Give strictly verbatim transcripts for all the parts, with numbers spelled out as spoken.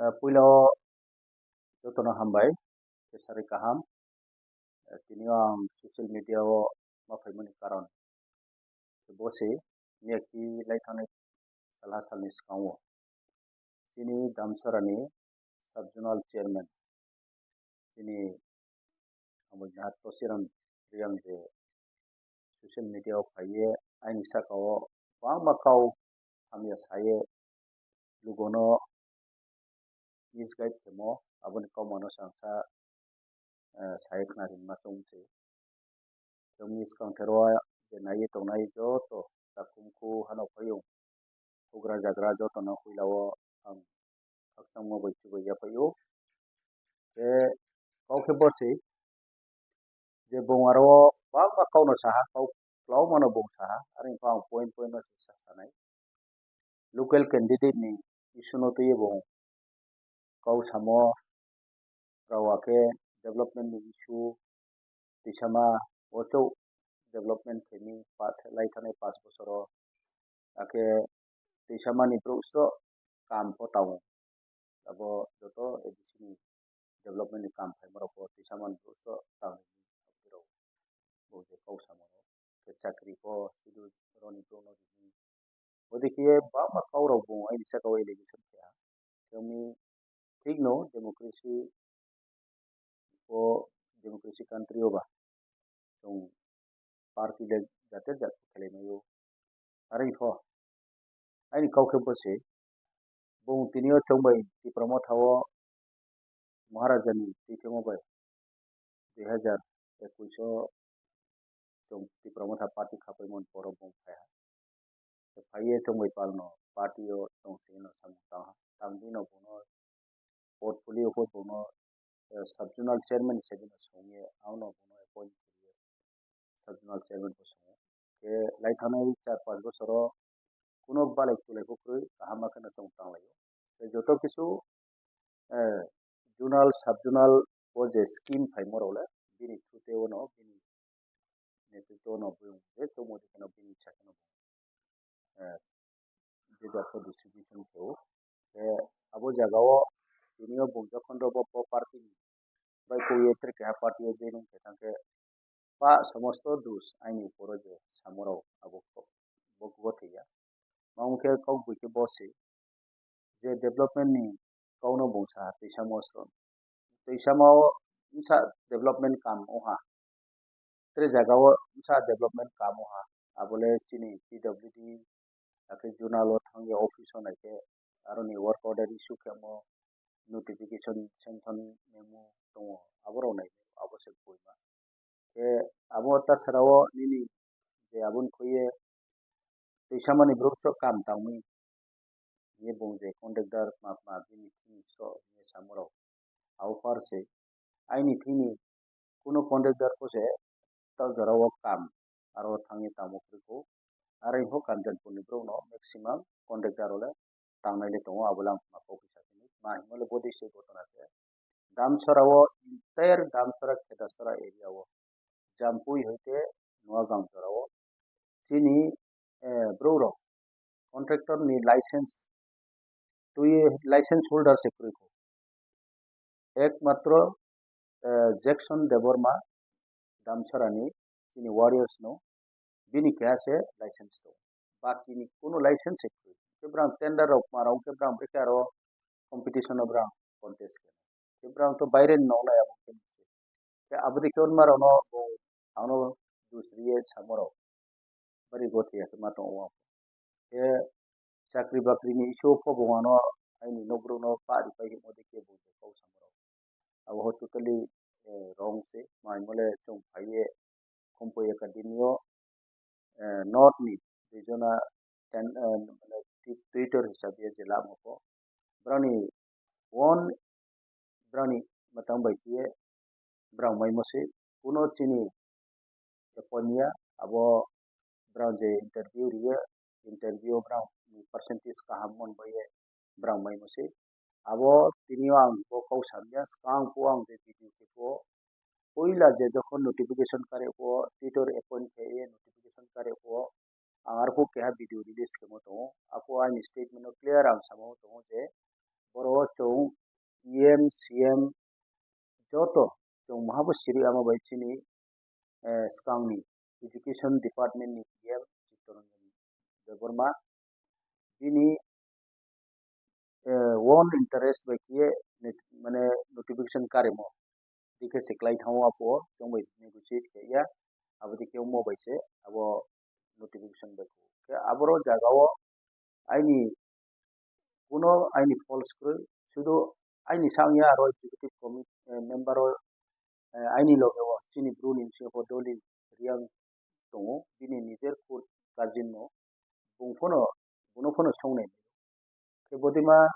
Eh, puila o jotono hambai, khe sarwi kaham. Eh, tini o ang social media o ma phaimani karon khe bo se miyakhe lai thangnai salha salni swkango chini Damsarani sub-zonal chairman chini Hambai Naha Tosiram Riyang je social media o phaiye aini saka o bangma kau hamya saye lugono misguide khemo aboni kaumano chwng sa, eh, saye khna rinma chong se. Chwngni swkang thero je naiye tongnai joto takhumkhu hano phaiyung hugra jagra jotono puila o ang khakchangma bai chubai yaphaio. Tei kau khe bo se je bung aro bangma kauno saha, kau kwlao mano bung saha, are wngkha ang point point no se sa sanai. Local candidate ni issue no twiwi bung kau samo, rao akhe development ni issue twisama o chwng development khaimi pa-, lai thanai panch bosoro, akhe twisamani brouh so kam pho tamo. Abo joto A D C ni development ni kam phaima rok bo twisamani brouh so tamo rok bo je kau samo rok. Khe chakri pho sudu roni brouh no rini. Odi khe bangma kau rok bo aini saka o allegation khe ha. Khe thik no democracy o democracy country o ba chwng party le jate jat khelai maio. Are pho aini kau khe bo se bung tini o chwng bai Tipra Motha o Maharaja ni twi themo bai dui hajar ekwis o chwng Tipra Motha party khapaimani poro bung phaiha. Phaiye chwng bai palno party o tong sino samung tangha. Tangdi no bono portfolio bo bono, eh, sub-zonal chairman hisabe no songye, abono bono appoint khaiye sub-zonal chairman bo songo. Khe lai thanai char panch bosoro kuno balai tulai bo kwrwi kaham ma kheno chwng tanglaio. Tei joto kisu, eh, zonal, sub-zonal o je scheme phaima rok le bini through tei ono bini netritwo no buyung je chongmodi kheno bini sakheno, eh, je jat khe distribution khe o. Khe abo jaga o tini o bung jokhon rw bo bo party ni bai koi ye tre keha party o joining khe thang khe pa somosto dus aini upor o je samo rok abo bo gothoi ya. Ma wng khe kok bui khe bo se je development ni kok no bung sa twisamo sron. Twisamo wngsa development kam wngha. Tre jaga o wngsa development kam wngha. Abo le chini P W D, akhe zonal o thang ya office o nai khe aroni work order issue khe mo notification sanction memo tongo. Abo rok nai abo se bui ma. Khe abo tasara o nini je aboni khuye twisamani brouh so kam tangwi ye bung je contractor ma ma bini thini so ye samorok. Abo par se aini thini kuno contractor ko se tal jora o kam aro thangwi tamo kwrwi kho. Aro info Kanchanpur ni brouh no maximum contractor o le tangnai le tongo, abo le ang ma kok kisa sini. Ma himle bodi se gotona khe Damsara o, entire Damsara Khedasara area o, Jampui hoite Noagang jora o chini, eh, brouh rok contractor ni license twi license holder se kwrwi kho. Ekmatro, eh, Jackson Debbarma Damsara ni chini warriors no bini keha se license tongo. Baki ni kuno license se kwrwi. Khe brang tender rok ma rok khe brang brekhe aro competition o brang contest khe. Khe brang to baire ni nongnai abo khe. Khe abo dikhe onma rok no bo ano dusriye samorok bari gothiya khe ma tongo. Khe chakri bakri ni issue o pho bo ano aini nokbrok no pari pai himo dikhe bo kok samorok. Abo ho totally, eh, wrong se. Mai mole chwng phaiye Khumpui Academy o, eh, North ni duijona ten, eh, mane Twi-, Twitter hisabe je lama pho. Brani one brani matang bai khe brang mai mo se kuno chini appoint ya abo brang je interview riye interview brang percentage kaham mon bai brang mai mo se abo tini ang bo kok samya skang po ang je video khe po puila je jokhon notification kare po Twitter appoint khe ye notification kare po ang arphuh keha video release khemo tongo. Ako aini statement o clear ang samo tongo je Boro o chwng E M, C M joto chwng mahabo siri ama bai chini, eh, swkangni education department ni E M Chittaranjan Debbarma bini, eh, own interest bai khe net-, mane notification karimo dikhe se klai thango apo chwng bai negotiate khe ya abo dikhe omo bai se abo notification bai khe aboro jaga o aini kuno aini false kwrwi, sudu aini sangya aro executive committee, eh, member o, eh, aini loge o chini bru ni bisingo Doli Riang tongo, bini nijer khud cousin no, bung phano, bono phano songnai. Khe bodima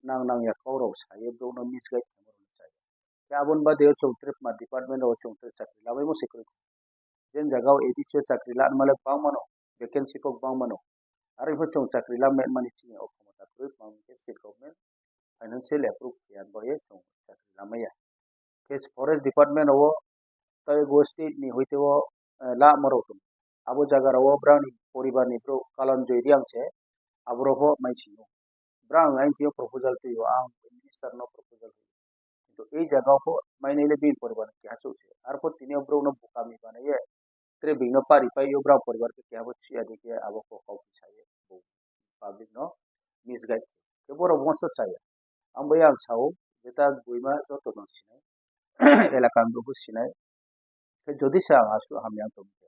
nang nang ya kau rok saye, borok no misguide khaima rok sai. Khe aboni bade o chwng tripma department o chwng tre chakri labai mo se kwrwi. Jen jaga o A D C o chakri la male bang mano, vacancy kok bang mano. Aro iphor chwng chakri la met mani chini o khomota kwrwi, tma hwn khe state government financial approve khe ya, bo ye chwng chakri lamaya. Khe forest department o tei go state ni hoite o, eh, la morok tong. Abo jaga rok o brani poribar ni bro Kalanjoy Riang se aborok bo mai singo. Brang aini thio proposal twi o, ang minister no proposal twi o. Kintu ei jaga o pho mainai le bini poribar ni keha chuk se. Arpho tini o borok no bukami banai ye. Tre bini no pari pai o brang poribar khe keha bo chiya di khe abo kok kok sai ye. Bo public no misguide khe borok bongsa chaya. Ang bo yang sao jeta buima joto no sinai. Elaka ang bo sinai. Khe jodi se ang asu hamya tong khe,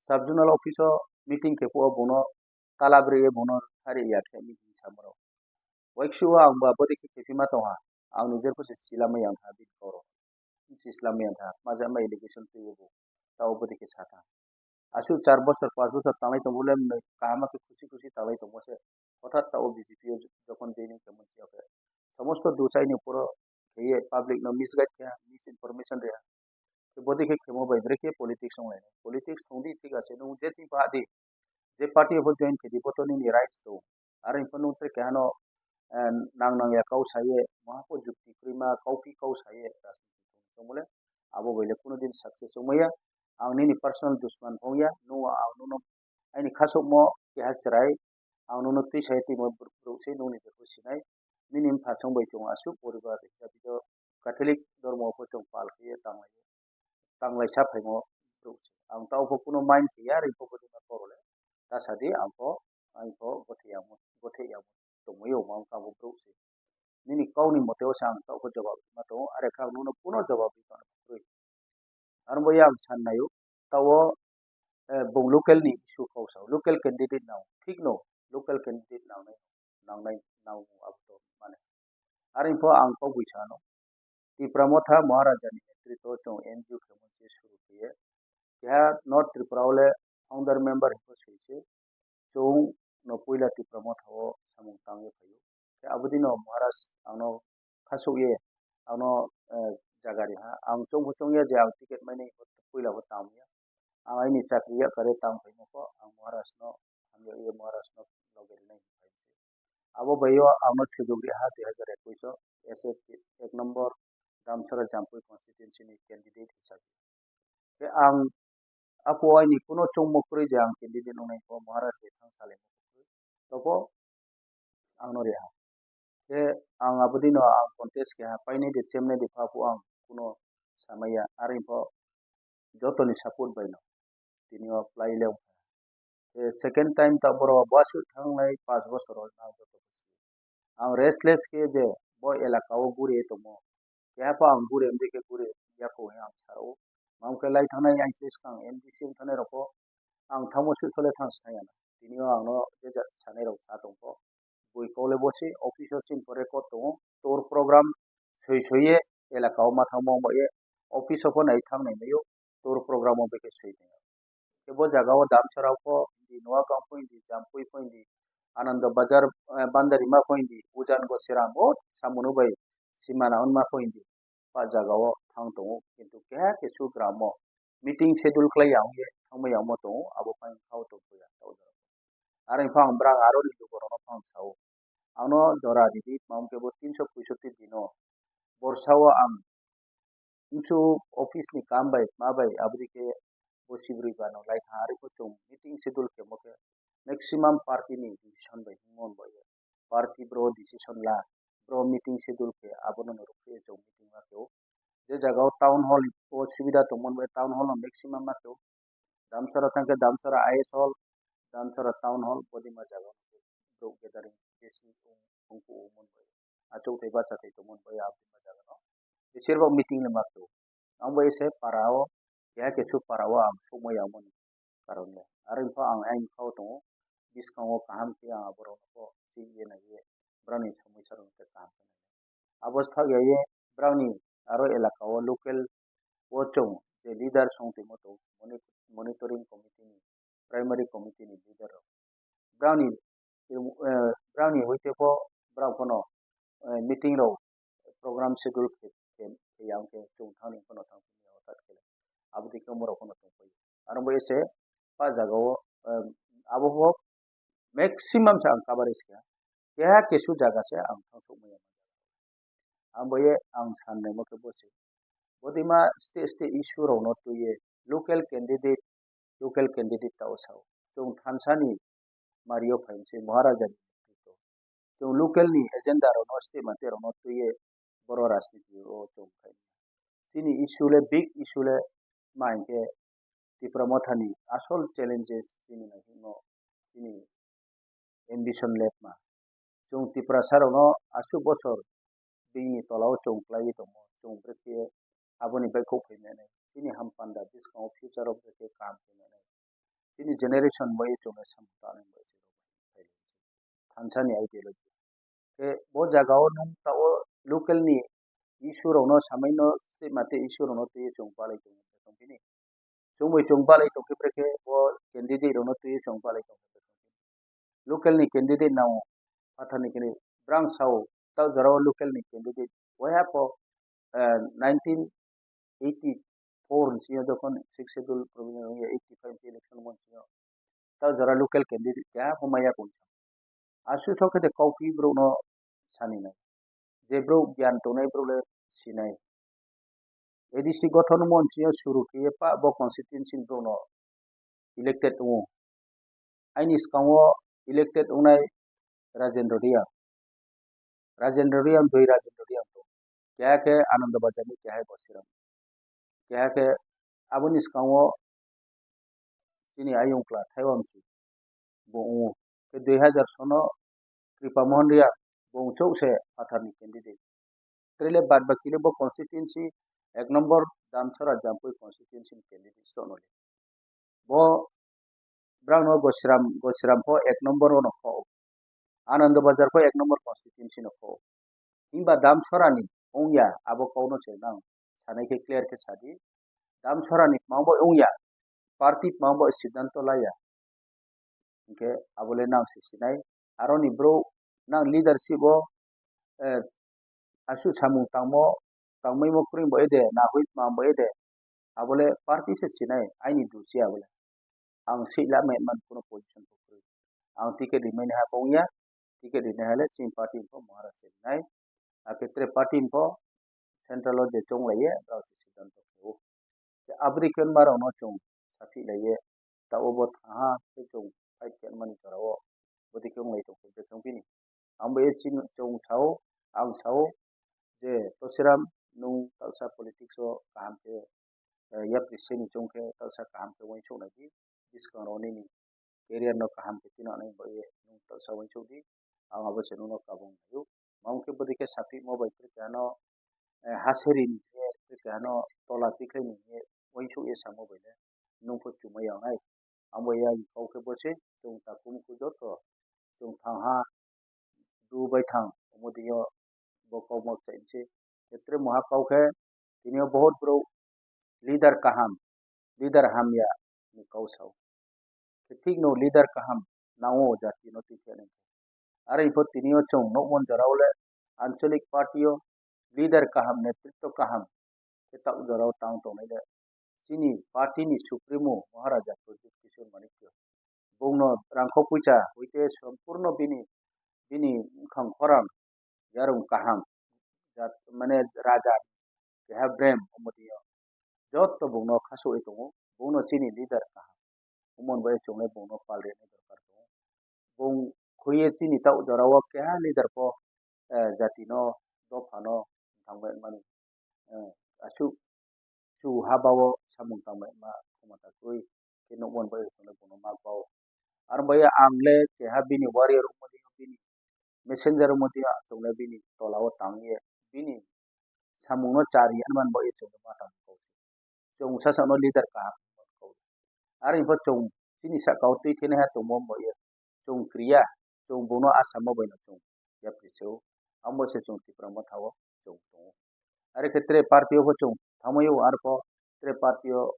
sub zonal office o meeting khe phuo bono tala bri ye bono hari ya khe meeting samro. Waiksu o ang ba bodi khe khe pima tong ha. Ang nijer kho se silama yang tha bini koro. Sislam yang tha. Maja ma allegation twi bo. Ta o bodi khe sa tha. Asu char bosor, panch bosor tanglai tong bole kaham khe khusi khusi tanglai tong se. Hothat ta o B J P o jokhon joining khe monsi khe. Somosto dusai ni poro khe ye public no misguide khe, misinformation re. Khe bodi khe khemo bai brekhe politics ong lai. Politics thong di thik ase, nung je thik ba di. Je party bo join khe di, bo to nini rights do. Aro iphano tre kehano, eh, nang nang ya kau saye, maha po jukti krima, kau pi kau saye, rajniti thong bole, abo bai le kuno din success ong maya. Ang nini personal dusman ong ya, nung ang nuno aini khasukmo keha chwrai, ang nuno twi sai twi mo br-, bro se nung ni je sinai. Nini bwswng bai chwng aswk poribar rikha, bido Catholic dormo pho chwng pal khe tanglai, tanglai sa phaimo bro se. Ang tao pho kuno mind khe ya, ri pho bwdima koro le. Ta sa di, ang pho, ang pho gothe ya mo, gothe ya mo tongwi o, ang kabo bro se. Nini kau ni mote o se ang tao pho jawab ma tongo, are kha ang nuno kuno jawab ri tongna kwrwi. Aro bo yang san nayo, tao, eh, bung local ni issue kau sao, local candidate nang, thik no, local candidate nang nai, nang nai, nang abo to mane. Aro pho ang kau bui sano, Tipra Motha Maharaja ni netrito chwng N G O khe monsi suru khe ye, keha North Tripura o le founder member hiko sui se, chwng no puila Tipra Motha o samung tang ye phaio. Khe abo dino Maharaj ang no khasuk ye, ang no, eh, jaga ri ha. Ang chwng pho chwng ya je ang ticket mai nai puila pho tang ya. Ang aini chakri ya kare tang phaimo pho, ang Maharaj no hamya ye Maharaj no loge ri nai phai se. Abo bai o ang no sujok ri ha dui hazar ekush o S F ek number Damsara Jampui constituency ni candidate hisabe. Khe ang apo aini kuno chongmo kwrwi je ang candidate wngnai pho Maharaj bai thang salai mo kwrwi. Tobo ang no ri ha. Khe ang abo dino ang contest khe ha painai de chemnai de pha pho ang kuno samaya are pho jotoni support bai no tini o plai le wngkha. Khe second time ta borok bo aswk thangnai panch bosor o nang joto bwswk. Ang restless khe je bo elaka o guri tongmo. Keha pho ang guri mdi khe guri ya kho hwnwi ang saro. Mam khe lai thangnai yang se swkang M D C wng thangnai rok pho ang thangmo se sole thang sai ya. Tini o ang no je ja sanai rok sa tong pho. Bui kole bo se office o chini pore kot tongo. Tour program soi soi ye elaka o ma thangmo wng ba ye office o pho nai thang nai mai o tour program o bekhe soi tong. Khe bo jaga o Damsara pho hindi, Noagang pho hindi, Jampui pho hindi, Ananda Bazar, eh, Bandarima pho hindi, Ujan Gosiram, o samung no bai simana onma pho hindi, pa jaga o thang tongo, kintu keha kesu gram o meeting schedule khlai ya wngye thangma ya wngma tongo, abo pai wngkha o tongkho ya, tao jora. Are wngkha ang brang aro ni lukurok no phang sao, ang no jora ridi, tma hwn khe bo tinso poisotti dino borsa o ang Msu office ni kam bai ma bai aboni khe bo sibrwi bano lai thang ari khe chwng meeting schedule khe mo khe maximum party ni decision bai himon bai party bro decision la pro meeting schedule khe abono norok khe chwng meeting ma khe o. Je jaga o town hall o subida tongmani bai town hall no maximum ma khe o. Damsara thang khe Damsara I S hall, Damsara town hall, bodima jaga o borok gathering besi wng, wng khe o mon bai. Achuk tei bacha tei tongmani bai abodima jaga no. Besir bak meeting le ma khe o. Ang bai se para o, keha kesu para o ang sukmai ya mani karon le. Aro wngkha ang ayang kha o tongo, bwskango kaham khe ang aborok no bo chini ye nai ye, borokni somoi sarok no tei kaham khe nai. Abo sak ya ye borokni aro elaka o local o chwng je leader song twi moto moni-, monitoring committee ni, primary committee ni leader rok. Borokni, eh, borokni hoite pho borok phano, eh, meeting rok program schedule khe, khe, khe yang khe chwng thani phano thang phini ya hothat khe. Abo dikhe borok phano tong phai. Aro bo ese pa jaga o, eh, abo bo maximum se ang coverage kha. Keha kesu jaga se ang thang sukmaya. Ang bo ye ang san naima khe bo se. Bodima state state issue rok no twi ye local candidate, local candidate ta o sao. Chwng thansa ni mario phaimse Maharaja ni netrito. Chwng local ni agenda rok no state mate rok no twi ye boro rajniti o chwng khai. Chini issue le big issue le ma hinkhe Tipra Motha ni asol challenges chini nai hino chini ambition lepma. Chwng Tiprasa rokno aswk bosor bini tola o chwng kwlaiwi tongo, chwng bwrwkhe aboni baihkhouh phai mannai. Chini hampanda bwskango future o bwrwkhe kaham khai mannai. Chini generation bai chwngno samung tangnai bai se rok thansa ni ideology. Khe bo jaga o nwng ta o local ni issue rokno samai no state mate issue rokno twi chwng balai tongo bini. Chwngbai chwng balai tongkhe brekhe bo candidate rokno twi chwng balai tongkhe brekhe. Local ni candidate nao phatar ni kini brang sao ta jora o local ni candidate waiha po, eh, nineteen eighty four ni sio jokhon six schedule provision wngya eighty five election mon sio ta jora local candidate kya humaya kung. Asu sok khe de kauphi borok no sani nai. Je borok gyan tongnai borok le sinai. A D C gothon mon sio suru khe pa bo constituency borok no elected wngo. Aini skango elected wngnai Rajendra Reang. Rajendra Reang, dui Rajendra Reang to. Keha khe Ananda Bazar ni keha Gosiram. Keha khe aboni skango chini ayong kla Thaiwamsu bo wngo. Khe dui hazar sono Kripa Mohan Reang bo wngchuk se phatar ni candidate. Trele bad baki le bo constituency ek number Damsara Jampui constituency ni candidate sono le. Bo brang no Gosiram, Gosiram pho ek number ono kho. Ananda Bazar pho ek number constituency no kho. Himba Damsara ni wngya abo kok no se nang sanai khe clear khe sadi. Damsara ni tmang bo wngya, party tmang bo siddhanto laya. Hinkhe abo le nang se sinai. Aroni bro nang leadership o, eh, asu samung tangmo, tangmaimo kwrwng bo ede, nahui tmang bo ede. Abo le party se sinai, aini dusi abo le. Ang sila me man kuno position ko kwrwi. Ang ticket rimani ha bongya, ticket rinai ha le chini party pho Maharaj se rinai. Akhe tre party pho central o je chonglaiye, brao se siddhanto khe o. Khe abri khe marok no chwng saphi laiye, ta obo thaha khe chwng fight khe mani jora o. Bwtwi khe wnglai tong khe bwkhe wng bini. Ang bo e chini chwng sao, ang sao je Tosiram nwng taksa politics o kaham khe, eh, yapri seni chwng khe taksa kaham khe uansuk nai di. Bwskango nini career no kaham khe tino nai bo e nwng taksa uansuk di. Ang abo se nwng no kabung nai o. Mamo khe bwtwi khe saphi mo bai khe ano, eh, haseri ni khe, khe ano tola tikhlai ni khe uansuk e samo bai le nwng pho chumai ya nai. Ang bo yang kau khe bo se chwng takhum khu joto chwng thang ha du bai thang omo di yo bo kok mok chai se. Khe tre moha kau khe tini yo bohot bro leader kaham, leader hamya ni kau sao. Khe thik no leader kaham nango jati no twi khe nai. Are pho tini yo chwng nokmon jora o le anchalik party o leader kaham, netritwo kaham khe tak jora o tang tongnai le chini party ni supremo Maharaja Pradyut Kishore Manikya. Bongno rangkho puisa hoite sompurno bini, bini wngkhang khorang yarung kaham jat mane raja keha brem omo twi o jotto bongno khasugwi tongo, bongno chini leader kaham. Omo bai chwngle bongno pal rwna dorkar tongo. Bong khuye chini ta jora o keha leader pho eh, jatino, dophano thangbai mani, eh, aswk chu habao samung tangbai ma khumata kwrwi khe nukmani bagwi chwngno bono mak bao. Aro bai ang le keha bini warrior wngmani, bini messenger wngmani, chwngno bini tolao tangwi bini samungno chari ani man bagwi chwngno ma tangwi kok se. Chwng sasano leader kaham wngmani kok. Aro bo chwng chini sakao twi thani ha tongmo wngmani chwng kriya, chwng bono asamo baino chwng yapri se o. Amo se chwng Tipra Motha o chwng tongo. Are khe tre party o bo chwng thamwi o, arpho tre party o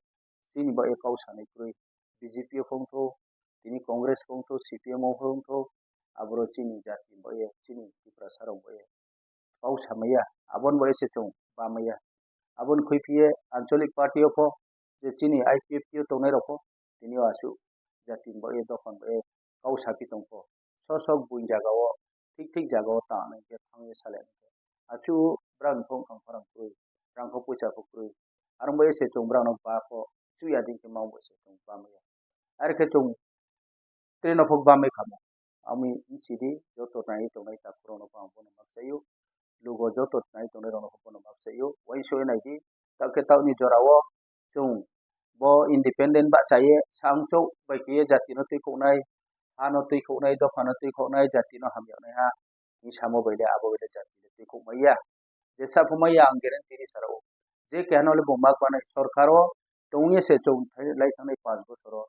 chini bagwi kok sanai kwrwi B J P o phongtho, tini Congress phongtho, C P M o phongtho, aboro chini jati bagwi, chini Tiprasa rok bagwi kok samaya, aboni bagwi se chwng bamaya. Aboni khwiphiye Anchalik party o pho, je chini I P F T o tongnai rok pho, tini o aswk jati bagwi, dophani bagwi kok sapi tongkho. Sosok buini jagao, thik thik jagao tangna hwnkhe thangwi salai hwnkhe. Aswk brang phung kang khorang kwrwi, rang kho puisa kho kwrwi. Arwng bai se chwng brang no ba kho, chuya din khe mang bo se chwng ba maya. Are khe chwng tre no phok ba mai khamo. Ami sidi joto nai tongnai takhurok no ang bono mak chaio. Lugo joto nai tongnai rok no bono mak chaio. Wainso nai di, tak khe tak ni jora o chwng bo independent ba chaye, sang chok bai khe jati no twi khoknai, ha no twi khoknai, dopha no twi khoknai, jati no hamya nai ha. Ni samo bai le abo bai le jati le twi khok maya. Je sa phu maya ang guarantee ri sara o. Je keha no le bo mak banai sorkar o tongye se chwng thai lai thangnai panch bosor o.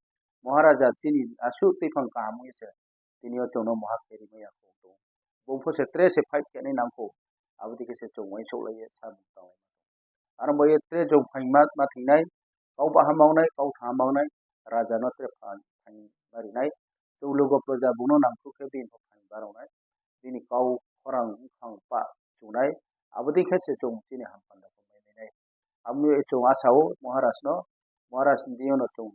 Maharaja chini aswk twi phang kaham wngye se tini o chwng no moha khe ri maya kho tong. Bo pho se tre se fight khe nai nang kho. Abo dikhe se chwng uansuk lai ye sa mung tang lai. Aro bo ye tre chwng phaima ma thingnai, kok baha mawnai, kok tha mawnai, raja no tre phan phaima rinai. Chwng lugo proja bono nangkuk khe bini phan baroknai. Bini kok khorang wngkhang pa chungnai. Abo dikhe se chwng chini ham panda khe mai nai. Amo chwng asao Maharaj no, Maharaj ni dino chwng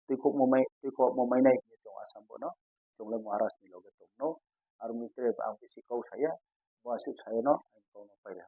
twi khok mamai, twi khok mamai nai hinwi chwng asam bono. Chwng le Maharaj ni loge tongno. Aro mi tre ang bisi kok saya, bo aswk saya no, ang kok no paila.